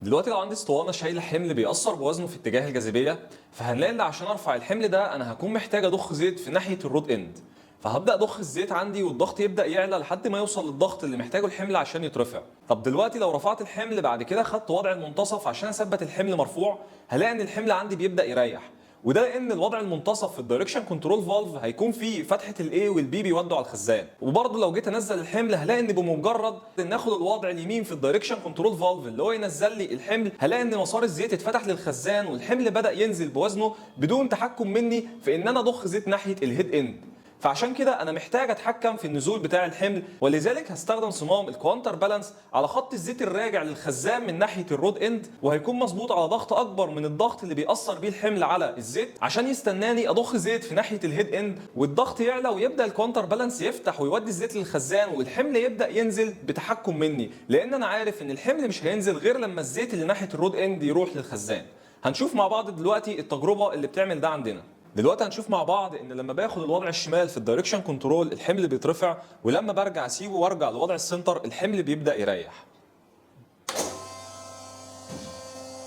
دلوقتي لو عندي اسطوانة شايله حمل بيأثر بوزنه في اتجاه الجاذبية، فهنلاقي ان عشان ارفع الحمل ده انا هكون محتاج اضخ زيت في ناحية ال rod end. فهبدا اضخ الزيت عندي والضغط يبدا يعلى لحد ما يوصل للضغط اللي محتاجه الحمل عشان يترفع. طب دلوقتي لو رفعت الحمل بعد كده خدت وضع المنتصف عشان اثبت الحمل مرفوع، هلاقي ان الحمل عندي بيبدا يريح، وده لان الوضع المنتصف في ال direction control valve هيكون فيه فتحه ال A وال B بيودوا على الخزان. وبرضه لو جيت انزل الحمل هلاقي ان بمجرد ان اخد الوضع اليمين في ال direction control valve اللي هو ينزل لي الحمل، هلاقي ان مسار الزيت اتفتح للخزان والحمل بدا ينزل بوزنه بدون تحكم مني في ان انا اضخ زيت ناحية ال head end. فعشان كده انا محتاج اتحكم في النزول بتاع الحمل، ولذلك هستخدم صمام ال counter balance على خط الزيت الراجع للخزان من ناحية ال rod end، وهيكون مظبوط على ضغط اكبر من الضغط اللي بيأثر بيه الحمل على الزيت عشان يستناني اضخ زيت في ناحية ال head end، والضغط يعلى ويبدا ال counter balance يفتح ويودي الزيت للخزان والحمل يبدا ينزل بتحكم مني، لان انا عارف ان الحمل مش هينزل غير لما الزيت اللي ناحية ال rod end يروح للخزان. هنشوف مع بعض دلوقتي التجربة اللي بتعمل ده عندنا. دلوقتي هنشوف مع بعض ان لما باخد الوضع الشمال في ال direction control الحمل بيترفع، ولما برجع اسيبه وارجع لوضع ال center الحمل بيبدا يريح.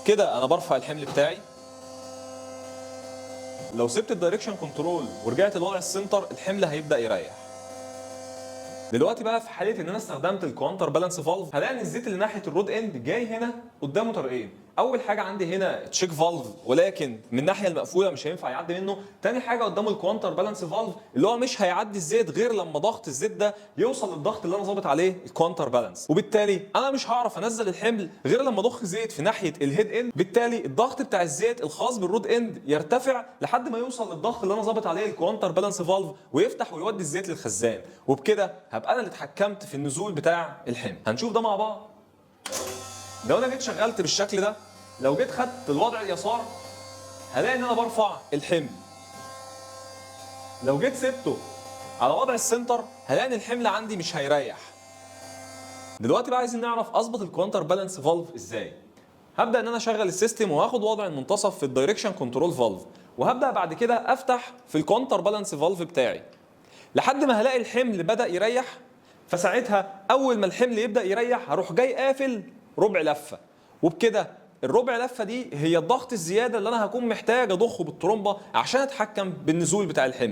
كده انا برفع الحمل بتاعي. لو سبت ال direction control ورجعت لوضع ال center الحمل هيبدا يريح. دلوقتي بقى في حاله ان انا استخدمت ال counter balance valve، هلاقي ان الزيت اللي ناحية ال rod end جاي هنا قدامه طريقين. اول حاجة عندي هنا check valve، ولكن من الناحية المقفولة مش هينفع يعدي منه. تاني حاجة قدامه ال counter balance valve اللي هو مش هيعدي الزيت غير لما ضغط الزيت ده يوصل للضغط اللي انا ظابط عليه ال counter balance، وبالتالي انا مش هعرف انزل الحمل غير لما اضخ زيت في ناحية ال head end. بالتالي الضغط بتاع الزيت الخاص بال rod end يرتفع لحد ما يوصل للضغط اللي انا ظابط عليه ال counter balance valve ويفتح ويودي الزيت للخزان، وبكده هبقى انا اللي اتحكمت في النزول بتاع الحمل. هنشوف ده مع بعض. لو انا جيت شغلت بالشكل ده، لو جيت خدت الوضع اليسار هلاقي ان انا برفع الحمل. لو جيت سبته على وضع ال center هلاقي ان الحمل عندي مش هيريح. دلوقتي بقى عايزين نعرف اظبط ال counter balance valve ازاي. هبدا ان انا اشغل ال system وهاخد وضع المنتصف في ال direction control valve، وهبدا بعد كده افتح في ال counter balance valve بتاعي لحد ما هلاقي الحمل بدا يريح. فساعتها اول ما الحمل يبدا يريح هروح جاي قافل ربع لفه، وبكده الربع لفه دي هي الضغط الزيادة اللي انا هكون محتاج اضخه بالطرمبه عشان اتحكم بالنزول بتاع الحمل.